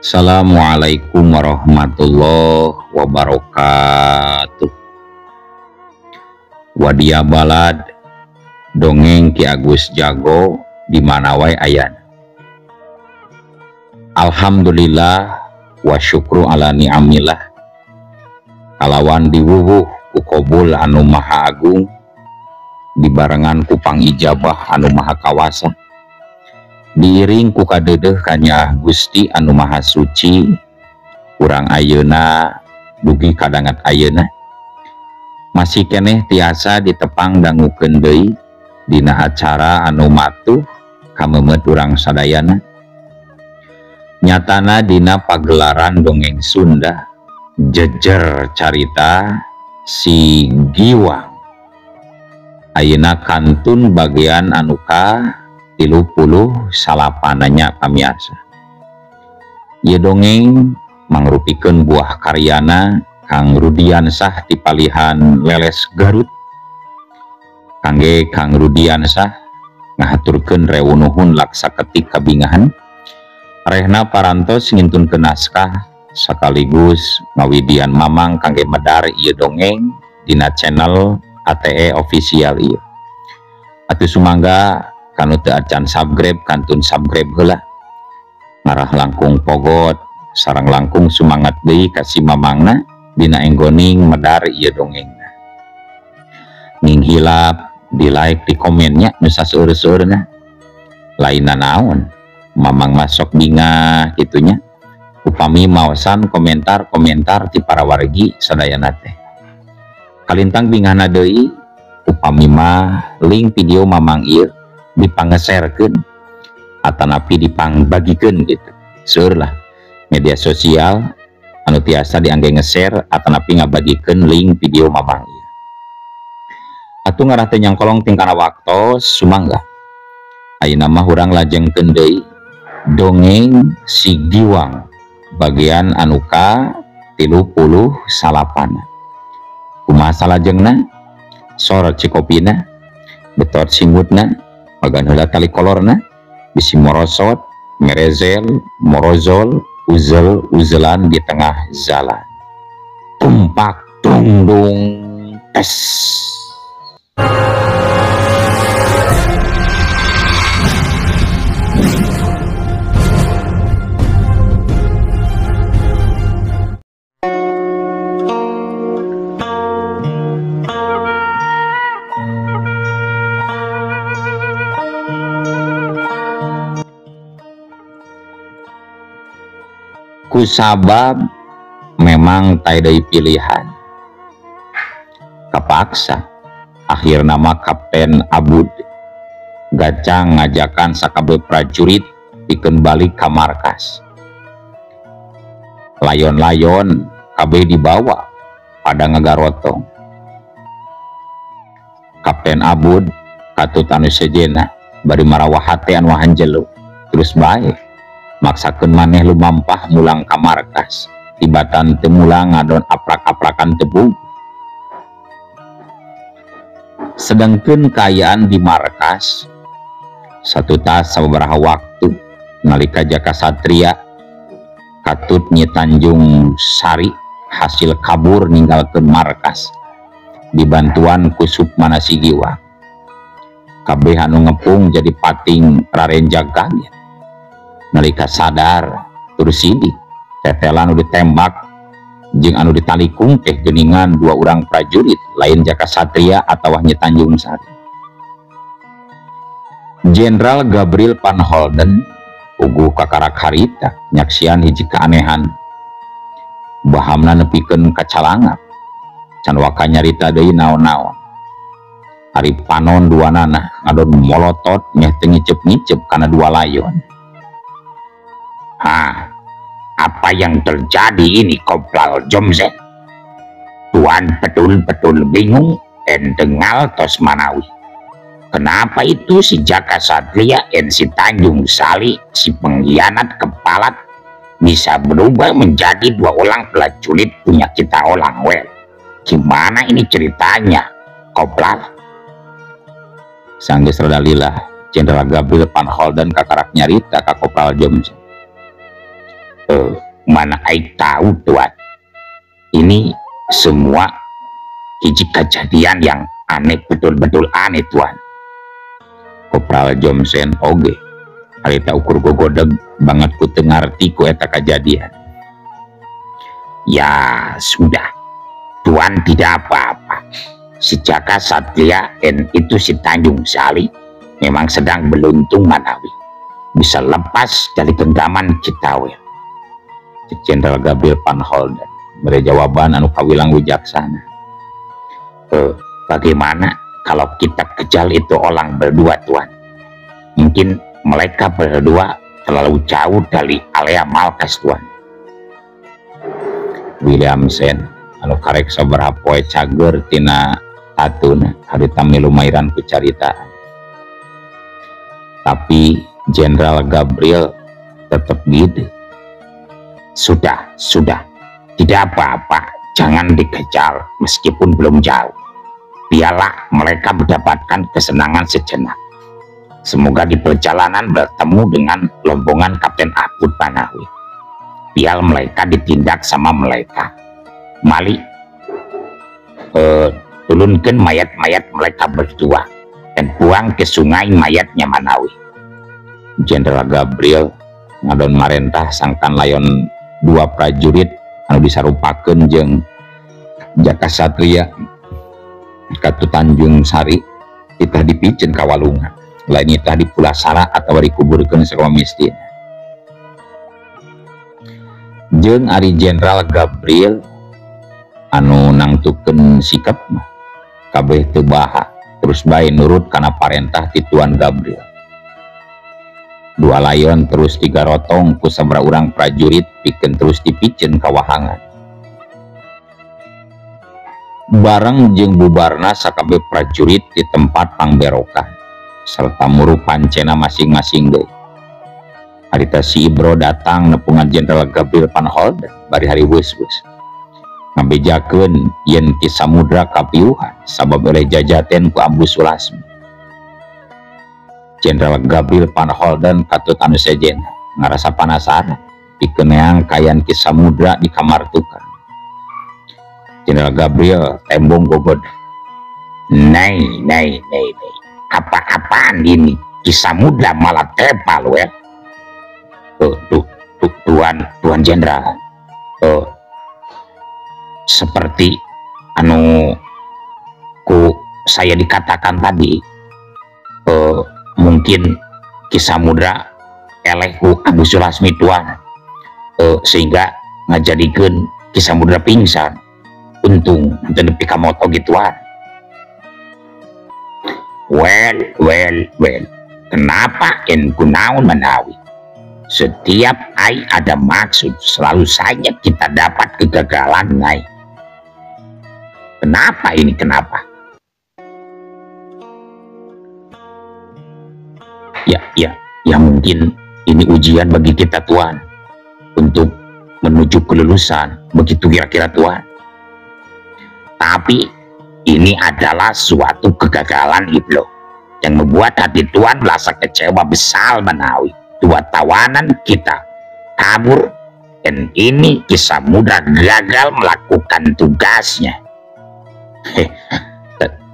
Assalamualaikum warahmatullahi wabarakatuh. Wadia balad dongeng Ki Agus Jago di mana wae ayana. Alhamdulillah wa syukru ala ni'amillah. Kalawan diwuwuh ku kobul anu maha agung, dibarengan ku pangijabah anu maha kawasa, diiring ku kadeudeuh kanya Gusti anu maha suci. Urang ayeuna dugi kadangat ayeuna masih keneh tiasa ditepang dangukeun deui dina acara anu matuh kameumeut urang sadayana, nyatana dina pagelaran dongeng Sunda jejer carita si Giwang. Ayeuna kantun bagian anu ka 39 nya pamiarsa. Ieu dongeng mangrupikeun buah karyana Kang Rudiansah ti palihan Leles Garut. Kangge Kang Rudiansah ngahaturkeun rewunuhun laksa ketik kabingahan, rehna parantos ngintunkeun naskah sekaligus ngawidian mamang kangge medar ieu dongeng dina channel ATE official ieu. Atuh sumangga kanu teu acan subscribe kantun subscribe heula, ngarah langkung pogot sareng langkung sumangat deui ka si mamangna dina enggoning medar ieu dongengna. Ning hilap di like di komennya nu saseueur-seueurna, lainna naon mamang masuk bingah kitunya upami maosan komentar-komentar ti para wargi sadayana teh. Kalintang bingahna deui upami mah link video mamang ieu dipangeserkeun atanapi dipangbagikeun gitu. Seueur lah media sosial anu tiasa diangge nge-share atanapi ngabagikeun link video mamang ieu. Atuh ngarah teh nyangkolong tingkana waktos sumangga. Ayeuna mah urang lajengkeun deui dongeng si Giwang bagian anu ka 39. Kumaha salajengna? Sor cikopina, betot singutna, magan heula tali kolorna, bisi morosot, merezel, morozol, uzel uzelan di tengah jalan. Tumpak tungdung tes. Kusabab memang teu deui pilihan, kapaksa akhir nama Kapten Abud gacang ngajakan sakabeh prajurit pikeun balik ka markas. Layon-layon kabeh dibawa pada ngagarotong. Kapten Abud katut anu sejena bari marawah hate anu hanjelu terus bae maksakeun maneh lumampah mulang ka markas. Tibatan teu mulang ngadon aprak-aprakan tepung. Sedangkeun kaayaan di markas satu tas sababaraha waktu nalika Jaka Satria katut Nyi Tanjung Sari hasil kabur ninggalkeun markas dibantuan ku Sukmana si Giwang. Kabeh anu ngepung jadi pating rarenjag kaget. Nalika sadar terus sidik tetelan anu ditembak jeung anu ditalikung teh geuningan dua urang prajurit lain Jaka Satria atawa Nyi Tanjung Sari. Jenderal Gabriel Van Holden uguh kakarak harita nyaksian hiji keanehan, bahamna nepikeun kacalangap can waka nyarita deui naon-naon. Ari panon duanana ngadon molotot meh teu ngicep-ngicep kana dua layon. Hah, apa yang terjadi ini Kopral Jomzen? Tuan betul-betul bingung dan dengal tos manawi. Kenapa itu si Jaka Satria dan si Tanjung Sali, si pengkhianat kepalat, bisa berubah menjadi dua orang prajurit punya kita orang wel? Gimana ini ceritanya, Kopral? Sanggeus rada lila Jenderal Gabriel Van Holden kakarak nyarita ka Kopral Jomzen. Mana aing tahu tuan. Ini semua hiji kejadian yang aneh, betul-betul aneh tuan. Kopral Jomsen oge harita ukur gogodeg banget ku teu ngarti ku eta kajadian. Ya sudah, tuan tidak apa-apa. Si Jaka Satria dan itu si Tanjung Sari memang sedang beruntung manawi bisa lepas dari genggaman Kitawel. Jenderal Gabriel Van Holden mere jawaban anu kawilang wijaksana. Bagaimana kalau kita kejar itu orang berdua tuan? Mungkin mereka berdua terlalu jauh dari area markas tuan. William Sen anu karek sabaraha poe cager tina tatuna harita milumairan ku carita. Tapi Jenderal Gabriel tetap gitu. Sudah, sudah, tidak apa-apa, jangan dikejar meskipun belum jauh. Biarlah mereka mendapatkan kesenangan sejenak. Semoga di perjalanan bertemu dengan rombongan Kapten Abud Banawi. Biar mereka ditindak sama mereka. Mali turunkan mayat-mayat mereka berdua dan buang ke sungai mayatnya Manawi. Jenderal Gabriel ngadon marentah sangkan layon dua prajurit anu disarupakeun jeung Jaka Satria katu Tanjung Sari itah dipiceun ka walungan, lain itah dipulasara atawa dikuburkeun sakumaha mistina. Jeung ari Jenderal Gabriel anu nangtukeun sikap mah kabeh teu baha terus bae nurut kana parentah ti Tuan Gabriel. Dua layon terus digarotong ku sabaraha urang prajurit pikeun terus dipiceun ka wahangan. Bareng jeung bubarna sakabeh prajurit di tempat pangberokan serta muru pancena masing-masing deui. Harita si Ibro datang nepungan Jenderal Gabriel Van Holden bari hari weus-weus. Ngabejakeun yen Ki Samudra kapiuhan sabab oleh jajaten ku Ambu Sulasmi. Jenderal Gabriel Van Holden katut anu sejen ngarasa panasaran pikeun neang kayan Ki Samudra di kamar tukang. Jenderal Gabriel tembong gogod. Nei, nei, nei, nei. Apa-apaan ini? Ki Samudra malah tepal we. Tuan Jenderal. Seperti anu ku saya dikatakan tadi, mungkin Ki Samudra eleh ku Ambu Sulasmi tuan, sehingga ngajadikeun Ki Samudra pingsan. Untung nanti nepi ka moto gituan. Well, well, well. Kenapa en kunaon manawi? Setiap ai ada maksud, selalu saja kita dapat kegagalan, nai. Kenapa ini, kenapa? Ya, ya, ya mungkin ini ujian bagi kita tuan untuk menuju kelulusan, begitu kira-kira tuan. Tapi ini adalah suatu kegagalan Iblo yang membuat hati tuan merasa kecewa besar menawi. Dua tawanan kita kabur dan ini Ki Samudra gagal melakukan tugasnya.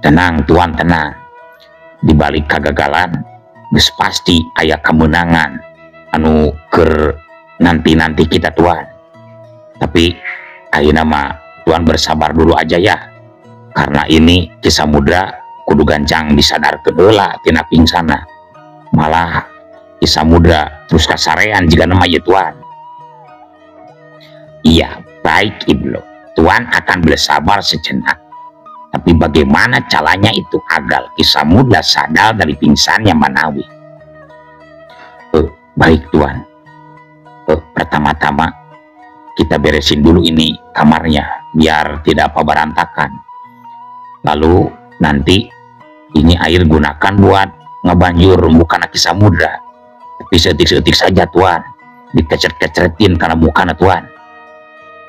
Tenang tuan, tenang. Di balik kegagalan geus pasti aya kemenangan anu keur nanti-nanti kita tuan. Tapi ayeuna mah tuan bersabar dulu aja ya. Karena ini Ki Samudra kudu gancang disadarkeun heula tina pingsana. Malah Ki Samudra terus kasarean jika nama ya tuan. Iya, baik Iblo. Tuan akan bersabar sejenak. Tapi bagaimana caranya itu agar Ki Samudra sadar dari pingsannya Manawi? Baik tuan. Pertama-tama kita beresin dulu ini kamarnya biar tidak apa berantakan. Lalu nanti ini air gunakan buat ngebanjur bukan Ki Samudra. Tapi seetik-seetik saja tuan, dikecret-kecretin karena bukan tuan.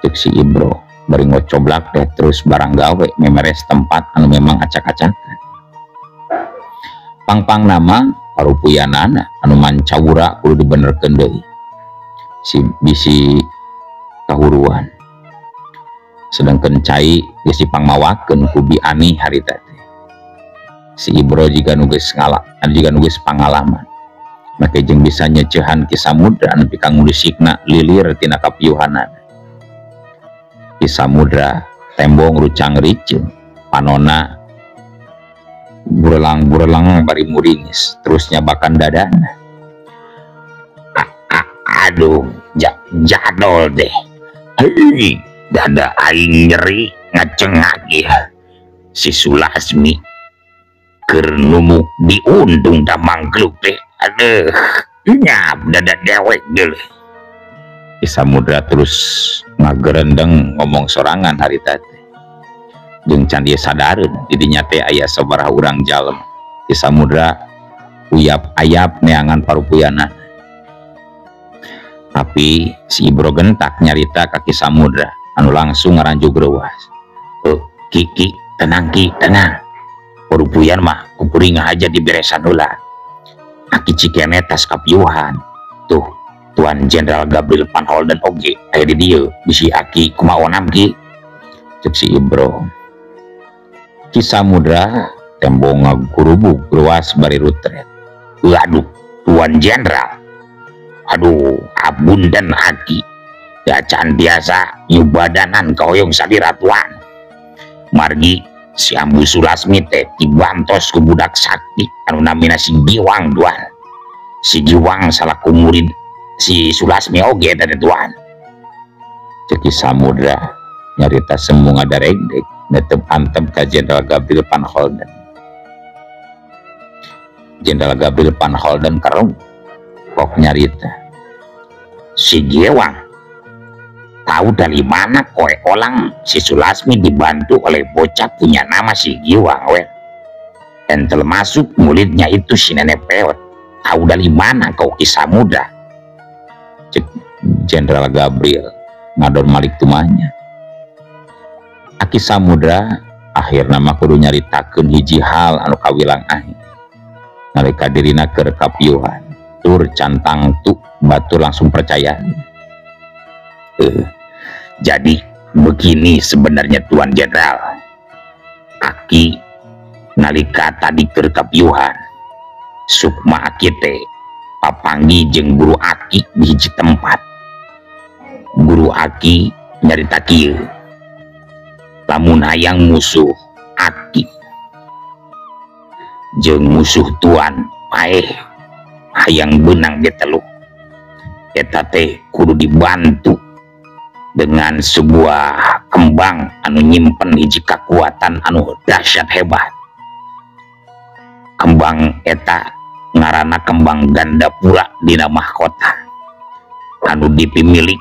Cek si Ibro bari ngocoblak deh terus barang gawe memeres tempat anu memang acak-acakan. Pangpang nama parupuyanana anu mancawura kudu dibenerkeun deui. Si bisi kahuruan. Sedangkan cai geus dipangmawakeun ku Bi Ani harita teh. Si Ibro jiga nu geus ngala, jiga nu geus pangalaman. Make jeung bisa nyecehan Ki Samudra nepi ka ngulisikna lilir tina kapiuhanana. Ki Samudra tembong rucang riceung, panona burelang-burelang bari muringis, terus nyabakan dadana. Aduh, jadol deh. Hei, dada aing nyeri ngacengak ya. Si Sulasmi keur numuk diuntung da mangkluk teh. Aduh, nyap dada dewek deuleuh. Ki Samudra terus ngagerendeng ngomong sorangan harita teh. Jeung can ieu sadareun di dinya teh aya sabaraha urang jalma. Ki Samudra uyap-ayap neangan parupuyana. Tapi si Ibro gentak nyarita ka Ki Samudra anu langsung ngaranjug reuas. Ki, Ki, tenang Ki, tenang. Parupuyan mah kuring aja diberesan heula. Aki cikene tas kapiuhan. Tuh, Tuan Jenderal Gabriel Van Holden oge aya di dieu, bisi aki kumaha onam Ki. Cek si Ibro. Ki Samudra tembong ngagurubug ruas bari rutret. Aduh, Tuan Jenderal. Aduh, abundan aki. Gacan biasa nyubadanan kahoyong salira tuan. Margi si Ambu Sulasmi teh dibantos ku budak sakti anu namina si Giwang tuan. Si Giwang salaku murid si Sulasmi oge teh tuan. Cek Ki Samudra nyarita semu ngadaregdeg netep antem ka Jenderal Gabriel Van Holden. Jenderal Gabriel Van Holden kerung kok nyarita. Si Giwang tahu dari mana koe olang si Sulasmi dibantu oleh bocah punya nama si Giwang we. Dan termasuk muridnya itu si Nenek Peot. Tahu dari mana kau Ki Samudra? Cek Jenderal Gabriel ngadon malik tumanya. Aki Samudra akhirna mah kudu nyaritakeun hiji hal anu kawilang ahi. Nalika dirina keur kapiuhan, tur cantang tu batur langsung percaya. Jadi begini sebenarnya Tuan Jenderal. Aki nalika tadi keur kapiuhan, sukma aki teh papanggi jeung guru aki di hiji tempat. Guru aki nyarita kieu, lamun hayang musuh aki jeung musuh tuan paeh hayang beunang diteluh, eta teh kudu dibantu dengan sebuah kembang anu nyimpen hiji kekuatan anu dahsyat hebat. Kembang eta ngaranna kembang Gandapura dina mahkota anu dipimilik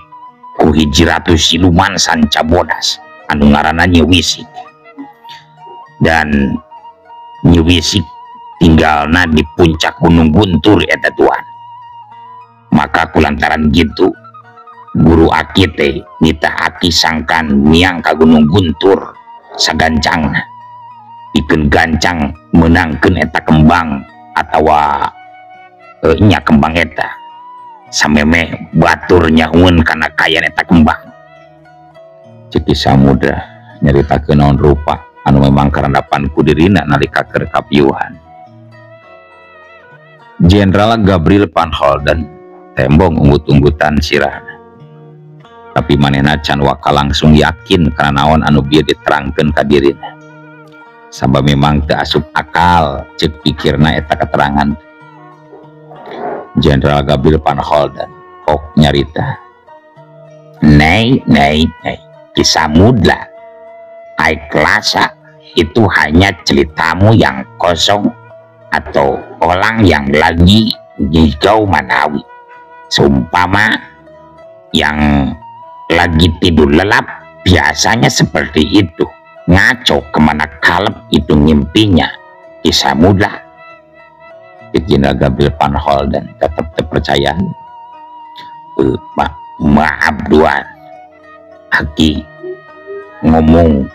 ku hiji ratu siluman sanca bodas anu ngaranna Nyi Wisik. Dan Nyi Wisik tinggalna di puncak Gunung Guntur eta tuan. Maka kulantaran gitu guru aki teh nitah aki sangkan miang ka Gunung Guntur sagancangna, pikeun gancang meunangkeun eta kembang atawa nya kembang eta samemeh batur nyahueun kana kayan eta kembang. Cek Ki Samudra nyaritakeun naon rupa anu memang karandapan ku dirina nalika keur kapiuhan. Jenderal Gabriel Van Holden tembong unggut-unggutan sirahna. Tapi manehna can waka langsung yakin kana naon anu bieu diterangkeun ka dirina. Sabab memang teu asup akal ceuk pikirna eta keterangan. Jenderal Gabriel Van Holden kok nyarita. Nei, nei, nei, Ki Samudra, ai klasa itu hanya ceritamu yang kosong atau orang yang lagi ngigau manawi. Seumpama yang lagi tidur lelap biasanya seperti itu, ngaco kemana kalep itu ngimpinya Ki Samudra. Jenderal Gabriel Van Holden tetap terpercaya. Maaf tuan, aki ngomong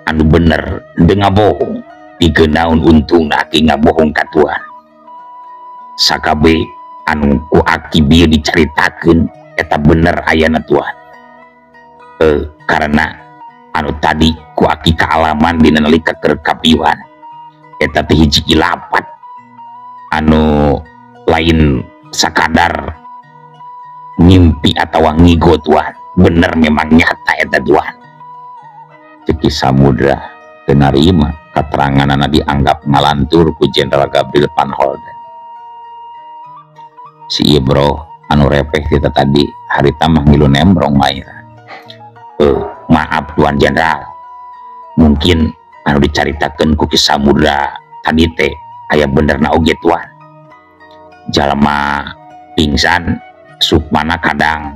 anu bener dengan bohong. Dikenaun untung aki ngabohong ka tuan. Sakabe Anu ku aki bieu dicaritakeun eta bener ayana tuan. Karena anu tadi ku aki kaalaman dina nalika keur kapiuhan eta teh hiji ilapat anu lain sakadar ngimpi atawa ngigo tuan, bener memang nyata eta tuan. Cek Ki Samudra teu narima kateranganana dianggap ngalantur ku Jenderal Gabriel Van Holden. Si Ibro anu repeh kita tadi harita mah ngilu nembrong maira. Maaf Tuan Jenderal, mungkin anu dicaritakeun ku Ki Samudra tadi teh aya benerna oge tuan. Jalma pingsan sukmana kadang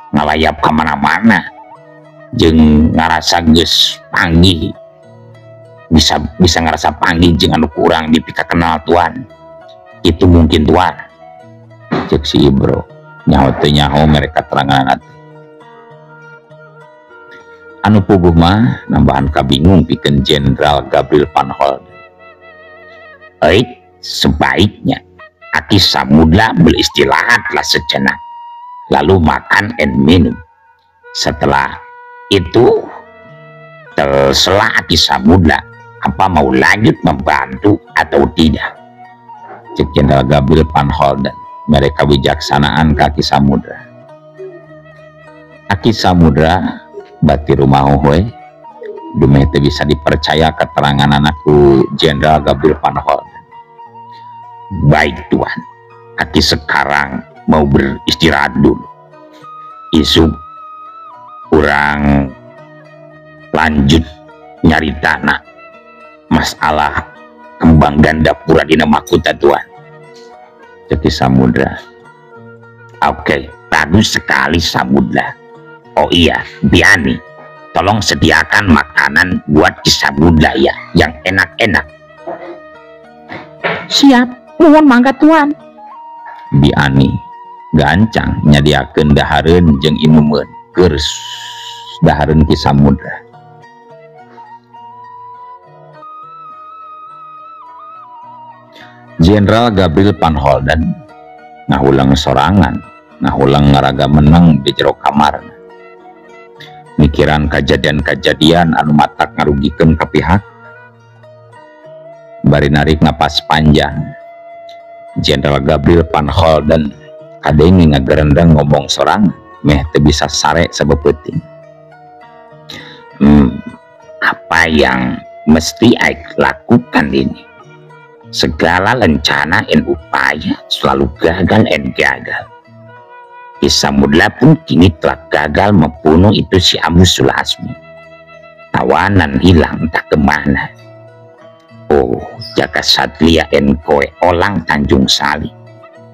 ngalayap ka mana-mana jeung ngarasa geus panggih, bisa ngarasa panggih jeung anu kurang dipikakenal tuan. Itu mungkin tuan. Cek si Ibro nyaho teu nyaho mere katerangan teh. Anu puguh mah nambahan kabingung pikeun Jenderal Gabriel Van Holden. Sebaiknya Aki Samudra beristirahatlah sejenak, lalu makan and minum. Setelah itu terserah Aki Samudra apa mau lanjut membantu atau tidak. Cek Jenderal Gabriel Van Holden mereka bijaksanaan ka Aki Samudra. Aki Samudra bati rumah we dumeh teu bisa dipercaya keterangan anakku Jenderal Gabriel Van Holden. Baik tuan, Aki sekarang mau beristirahat dulu. Isuk kurang lanjut nyari tanah masalah kembang gandapura dina mahkota tuan. Cek Ki Samudra. Oke, bagus sekali Samudra. Oh iya, Biani, tolong sediakan makanan buat Ki Samudra ya, yang enak-enak. Siap, mohon mangga tuan. Biani gancang nyadiakeun dahareun jeung inumeun keur dahareun Ki Samudra. Jenderal Gabriel Van Holden ngahulang sorangan, ngahulang ngaraga menang di jero kamar. Mikiran kejadian-kejadian anu matak ngarugikeun ka pihak. Bari narik napas panjang. Jenderal Gabriel Van Holden kadenge ngagerendeng ngomong sorangan, meh teu bisa sare sabeupeting. Apa yang mesti Aik lakukan ini? Segala rencana dan upaya selalu gagal dan gagal. Ki Samudra pun kini telah gagal membunuh itu si Ambu Sulasmi. Tawanan hilang entah kemana. Oh, Jaka Satria dan Koe Olang Tanjung Sali.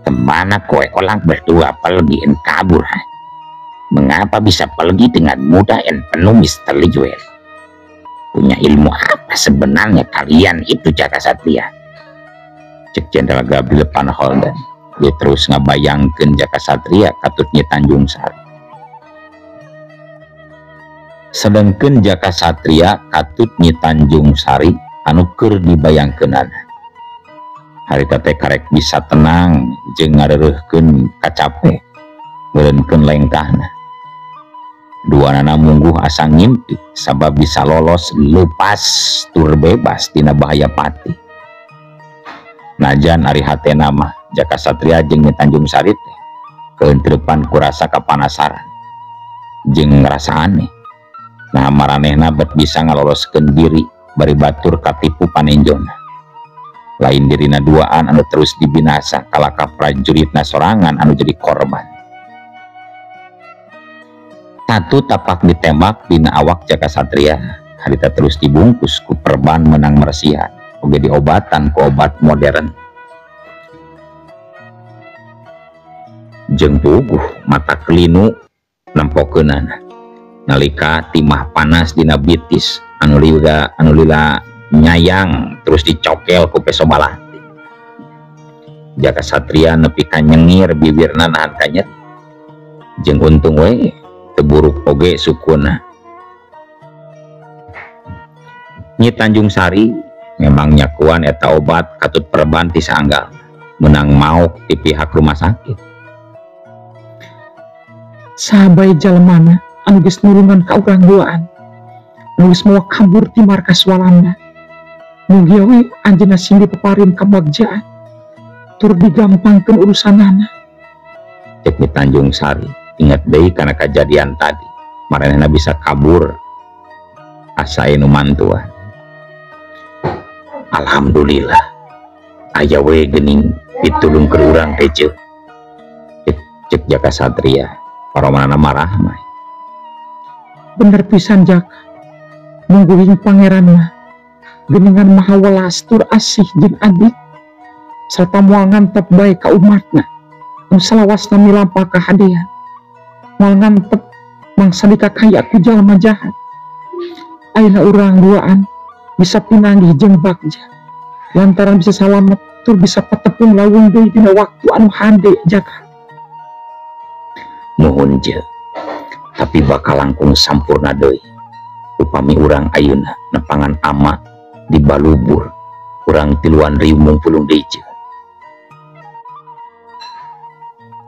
Kemana Koe Olang berdua pergi dan kabur? Ha? Mengapa bisa pergi dengan mudah dan penuh misteri juel? Punya ilmu apa sebenarnya kalian itu Jaka Satria? Cek Jenderal Gabriel Van Holden. Dia terus ngabayangkeun Jaka Satria katut Nyi Tanjung Sari. Sedangkeun Jaka Satria katut Nyi Tanjung Sari anu keur dibayangkeunana. Harita teh karek bisa tenang jeung ngareureurkeun kacape, meureunkeun lengkahna. Duanana mungguh asa ngimpi sabab bisa lolos lepas tur bebas tina bahaya pati. Najan ari hatena mah Jaka Satria jeung Nyi Tanjung Sari teh keuntreupan ku rasa kapanasaran jeung ngrasa aneh. Nah maranehna bet bisa ngaloloskeun diri bari batur katipu panenjona. Lain dirina duaan anu terus dibinasa kalaka prajuritna sorangan anu jadi korban. Tatu tapak ditembak dina awak Jaka Satria harita terus dibungkus ku perban menang mersihan oge diobatan ku obat modern. Jeung puguh mata kelinu nempokeunana nalika timah panas dina bitis anu lila nyayang terus dicokel ku peso balati. Jaka Satria nepi ka nyengir bibirna nahan kanyet jeung untung we teu buruk oge sukuna. Nyi Tanjung Sari memang nyakuan eta obat katut perban ti saanggal. Menang maok di pihak rumah sakit. Sahabai jalemana anu geus nulungan ka urang duaan. Anu geus mawa kabur ti markas Walanda. Mugia we anjeunna sing dipeparin kabagjaan. Tur digampangkeun urusanana. Cek Nyi Tanjung Sari ingat deui kana kajadian tadi. Maranehna bisa kabur asa nu mantuan. Alhamdulillah aya we geuning ditulung ke urang teh cek. Cek Jaka Satria paromanana marah mah. Bener pisan Jaka. Mungguing pangeran mah geuningan maha welas tur asih jeung adik serta moal ngantep bae ka umatna nu salawasna milampah kahadean. Moal ngantep mangsa dikakaya ku jalma jahat. Ayeuna urang duaan bisa pinanggih jeung bagja lantaran bisa salamet tur bisa patepung lawung deui dina waktu anu hade Jaka. Nuhun je, tapi bakal langkung sampurna deui upami urang ayeuna nepangan ama di Balubur urang tiluan riung mungpulung deui je.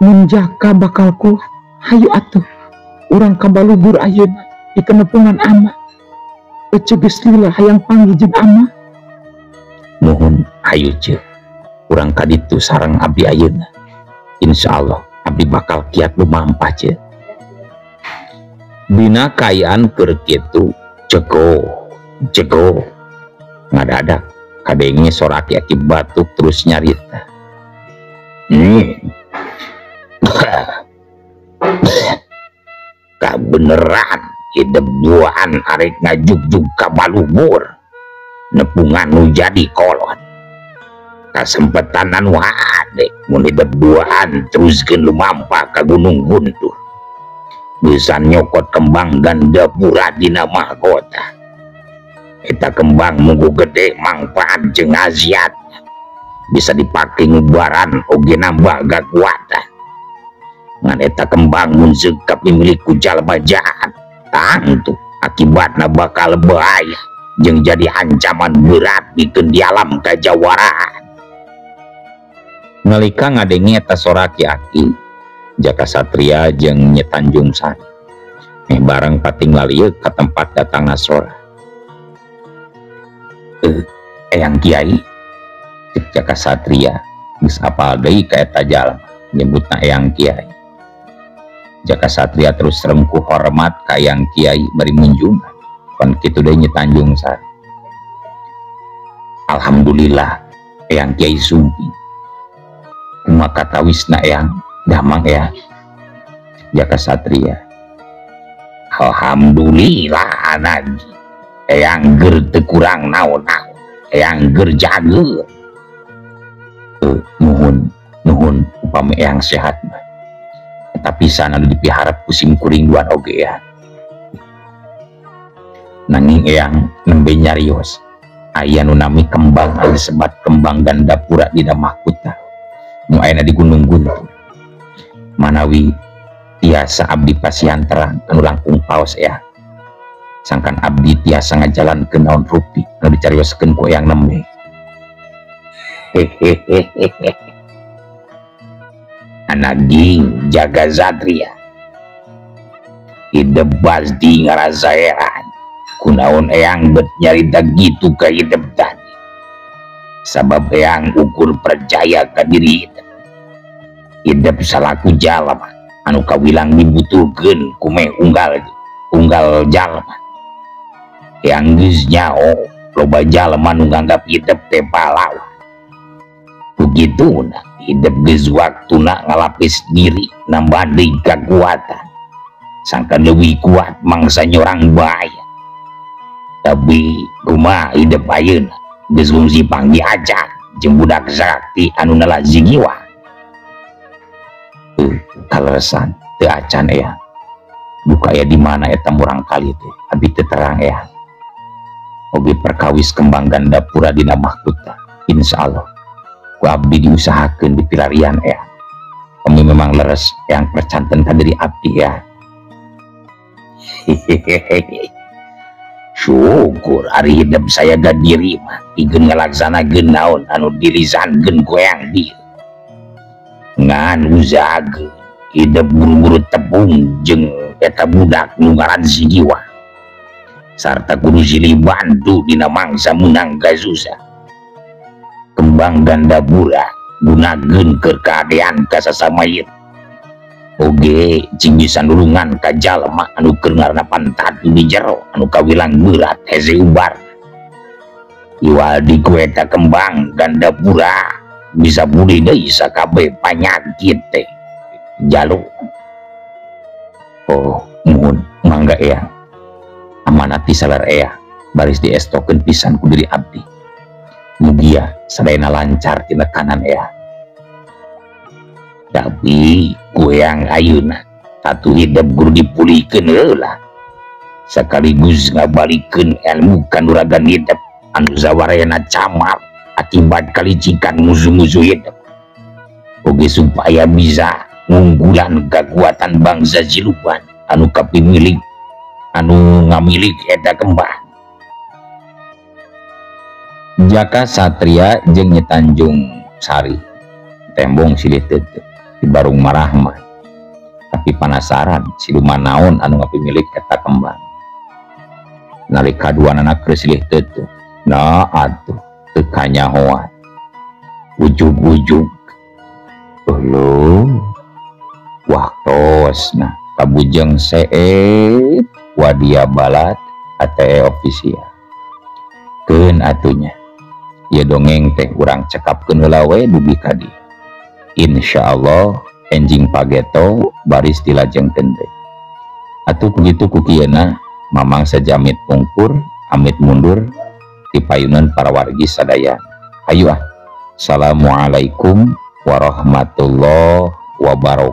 Mun Jaka bakal kuat, hayu atuh urang ka Balubur ayeuna di kenepungan ama. Ece geus lila hayang panggih jeung ama. Nuhun hayu je, urang ka ditu sareng abdi ayeuna. Insyaallah abdi bakal kiat lumampah je. Dina kaayaan keur kitu jego jego ngadadak kadenge sora aki-aki batuk terus nyarita. Kabeneran hidup duaan arek ngajugjug ka Balubur nepungan nu jadi kolot kasempetan anu hade mun hidup duaan teruskeun lumampah ka Gunung Guntur bisa nyokot kembang gandapura dina mahkota eta kembang munggu gede mangfaat jeung aziat bisa dipake ngubaran oge nambah kakuatan ngan eta kembang mun zeukap mimilik ku jalma jahat tangtu akibatna bakal bahaya jeung jadi ancaman berat pikeun di alam kajawaraan. Nalika ngadenge eta sora aki-aki Jaka Satria jeung Nyi Tanjung Sari bareng pating lalieuk ka tempat datangna sora. Eyang Kiai, cek Jaka Satria geus apal deui ka eta jalma nyebutna Eyang Kiai. Jaka Satria terus rengkuh hormat ka Eyang Kiai bari munjungan. Pan kitu deui Nyi Tanjung Sari. Alhamdulillah Eyang Kiai sumping. Kumaha katawisna Eyang damang ya Jaka Satria. Alhamdulillah anak Eyang ger teu kurang naon-naon. Eyang ger jaga. Nuhun nuhun upami Eyang sehat mah. Eta pisan anu dipiharep ku sim kuring duan oge ya. Nanging Eyang nembe nyarios aya nu nami kembang anu disebat kembang gandapura dina mahkota nu ayana di Gunung Guntur. Manawi tiasa abdi pasihan terang anu langkung paos ya. Sangkan abdi tiasa ngajalankeun naon rupi anu dicarioskeun ku Eyang nembe. Hehehehe. Anaging Jaga Satria hidup pasti ngarasa heran kunaon Eyang bet nyarita gitu ka hidup tadi sabab Eyang ukur percaya ka diri hidup hidup salaku jalma anu kawilang dibutuhkeun ku meh unggal unggal jalma. Eyang geus nyaho loba jalma nu nganggap hidup teh pahlawan. Begituna hidup geus waktuna ngalapis diri nambah deui kakuatan sangkan leuwih kuat mangsa nyorang bahaya. Tapi kumaha hidup ayeuna geus fungsi panggi acan jeung budak sakti anu nala zigiwa. Kaleresan teu acan ya. Duka aya di mana eta murang kali teh abdi teu terang ya. Oge perkawis kembang gandapura dina mahkota insyaallah ku abdi diusahakeun di pilarian ya. Kami memang leres yang percanten ka diri abdi ya. Hehehe. Syukur ari hidup saya ga diri mah pikeun ngalaksanakeun naon anu dilisankeun ku Eyang dieu. Ngan usahakeun hidup buru-buru tepung jeung eta budak nu ngaran si Giwang sarta kudu silih bantu dina mangsa menang kasusah. Kembang Gandapura gunakeun keur kahadean ka sasama ieu. Oge cing bisa nulungan ka jalma anu keur ngaranna pantatu di jero anu kawilang berat hese ubar. Iwal di ku eta kembang Gandapura bisa pulih deui sakabeh panyakit teh jaluk. Oh, muhun mangga ea. Amanat ti salar ea baris diestokeun pisan ku diri abdi. Mugia sadayana lancar tina kanan ea. Tapi ku yang ayeuna tatu hidup guru dipulihkeun heula. Sekaligus ngabalikeun ilmu kanuragan hidup anu zawarayana camar akibat kalicikan musuh-musuh hidup. Oge supaya bisa ngunggulan kekuatan bangsa Siluman anu kapimilik anu ngamilik eta kembang. Jaka Satria jeung Nyi Tanjung Sari tembong silih teu di barung marahmah, tapi panasaran siluman naon anu ngapimilik eta kembang. Nalika duanana keur silih teu, nah atuh teu kanyahoan. Ujug-ujug eueuh waktosna kabujeng seet wadia balat ATE official. Keun atunya ieu dongeng teh urang cekapkeun heula we dugi ka dieu. Insyaallah enjing pageto baris dilajengkeun deui. Atuh kugitu kukieuna mamang sajamit pungkur amit mundur di payunan para wargi sadaya. Hayu ah. Assalamualaikum warahmatullahi wabarakatuh.